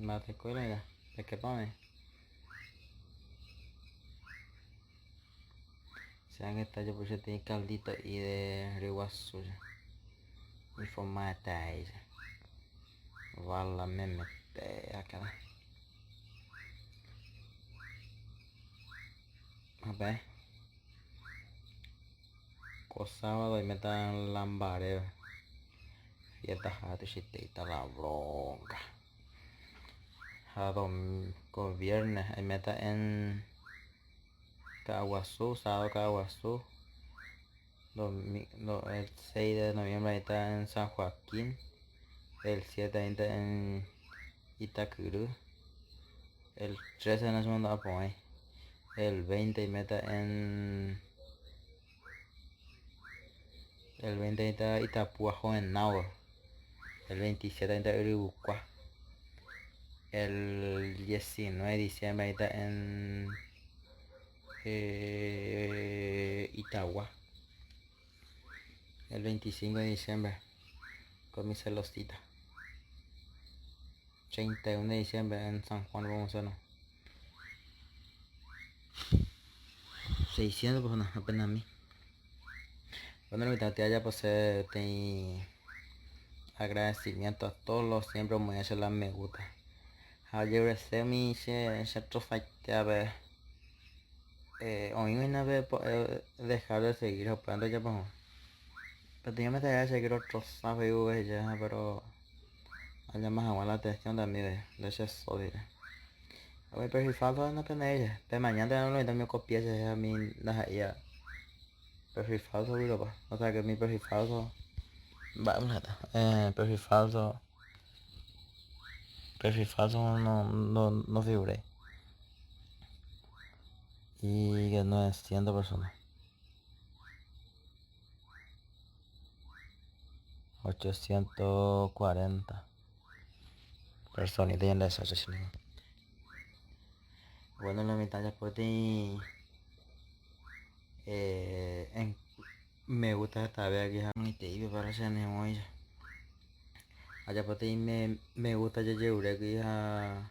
Mba'etekue pekepáme. Che angeta jepe peteĩ caldito'i de ryguasu iformaeteáicha. Bala memete akãra. Ha pe ko sábado oiméta Lambaré fiesta ha tuichaitéita la bronca. Ha ko viernes oiméta en Ka'aguasu, sábado Ka'aguasu, el 6 de noviembre oĩta en San Joaquín, el 7 oĩta en Itakyry, el 13 nachemandu'aporãi, el 20 oiméta en el 20 oĩta Itapúa Jovenagua, el 27 oĩta Yryvukua, el 19 de diciembre oĩta en Itagua, el 25 de diciembre con mi celosita. 31 de diciembre en San Juan Nepomuceno. 600 personas apenas a mí. Bueno, la mitad de allá pues tengo agradecimiento a todos los siempre me voy a hacer la me gusta. Ha ojeruresémi che che trozaitévape oĩgui hína pe dejar de seguir ha upéva ndojapo hag̃ua. Peteĩ ometeha che rotroza Facebook he'iha pero añama hag̃ua la atención de amigo nde che sodio. Ha perfil falso napende'éi pe mañana lo mitad me copia che a mí ndaha'éi perfil falso guiropa. O sea que mi perfil falso mba'e perfil falso perfil falso no no no figuré. Y que 900 personas. 840 personitas ya en Bueno, la mitad ya puede en, me gusta esta vez aquí ni para se ne Allá puede me, me gusta ya llegué aquí a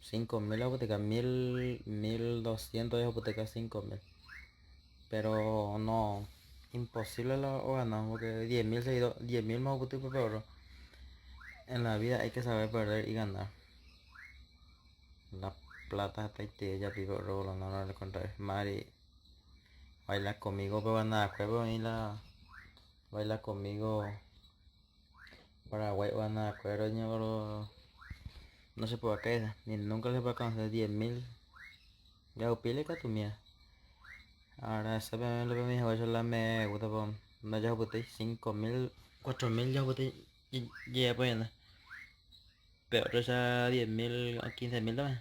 5000 hipoteca 1000 1200 de hipoteca 5000 pero no imposible lo ganamos porque 10.000 seguidores 10.000 más peor en la vida hay que saber perder y ganar. La plata hasta ahí ya pico no no al contrario. Mari baila conmigo pero nada juego y la baila conmigo Paraguay o nada acuerdo no se puede caer ni nunca se puede alcanzar 10.000 ya upile que mía. Ahora esa lo que me dijo eso la me gusta por no ya boté 5000 4000 ya boté ya pues pero esa 10.000 o 15.000 también.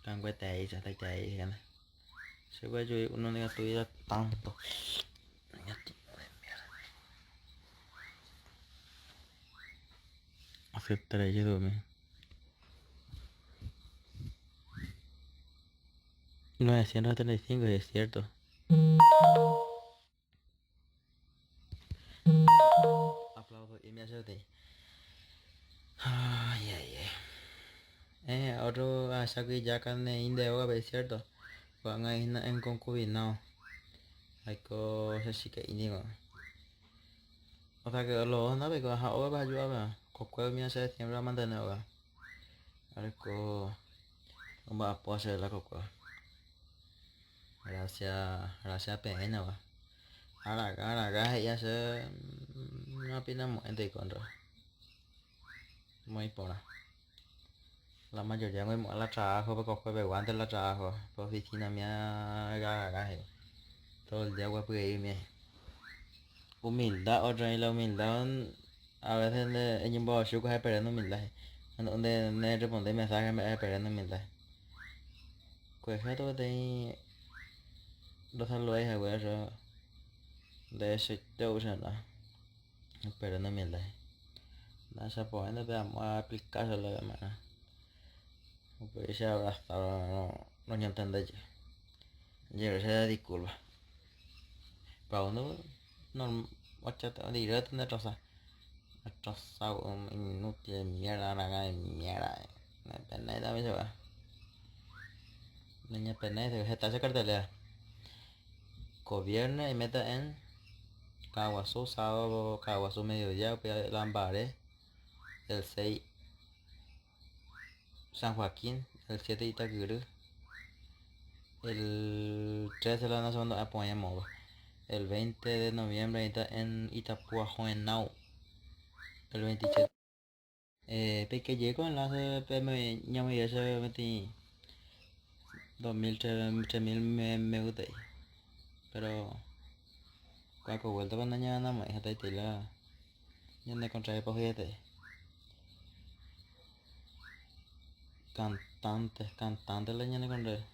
Canguete ahí, ya está ahí, gana. Se puede yo uno no tuviera tanto. De mierda. Aceptaré yo duerme. 975 es cierto. Aplaudo y me hace Ay, ay, ay. Otro que ya carne indio, es cierto. Van a ir en concubinado. Hay cosas así que indigo. O sea que los no, porque ajá, va a ayudar, Cocue mi hace siempre va a mantener, va. Algo va a poder hacer la cocue. Gracias, gracias PN, va. Ahora acá, ahora acá, ya se no opina mucho contra. Muy por La mayoría muy la trabajo, porque cocue guante la trabajo, por oficina mía, garaje. Todo el día voy a irme. Humildad, otra y la humildad a veces en un bajo es perdiendo humildad. Donde me responde mensaje me perdiendo humildad. Pues todo te los saludos güey eso de ese te usan la perdiendo humildad. No se puede vamos a aplicárselo de manera. Pues se abrazado no no entiende ya. Llega se disculpa. Pa uno normal, ochenta, directo de rosa. Atrasado, inútil de mierda, aragã de mierda. Napenáita upeichagua. Nañapenái heta che cartelera. Ko viernes aiméta en Caaguazú, sábado Caaguazú mediodía, upéi Lambaré, el 6 San Joaquín, el 7 Itakyry, el 13 la segundo apoyamos. El 20 de noviembre está en Itapúa, Joenau. El 27. Peike jey ko enlace pe ñamoĩve chéve peteĩ 2000, 3000 me gusta'i. Pero ko'ã ko vuelta-pe nañaganamo'ãi hetaitei la ñane contrario pohyietei. Cantante, cantante la ñane contrario.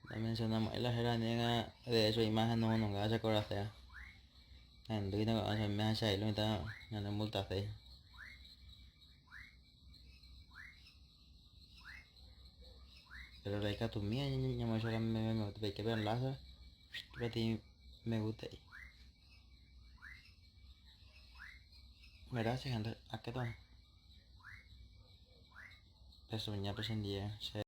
Namencionamo'ãi la héra aníga de hecho imagen nohonongáva che korasẽva. Ahendúina ko'ág̃a che oime ha che aílo mitã ñane multaséi. Pero la ikatumi ñamoĩ chupe peike pe enlace peteĩ me gusta'i. Gracias gente, akéta. Pesoña pe chendie che.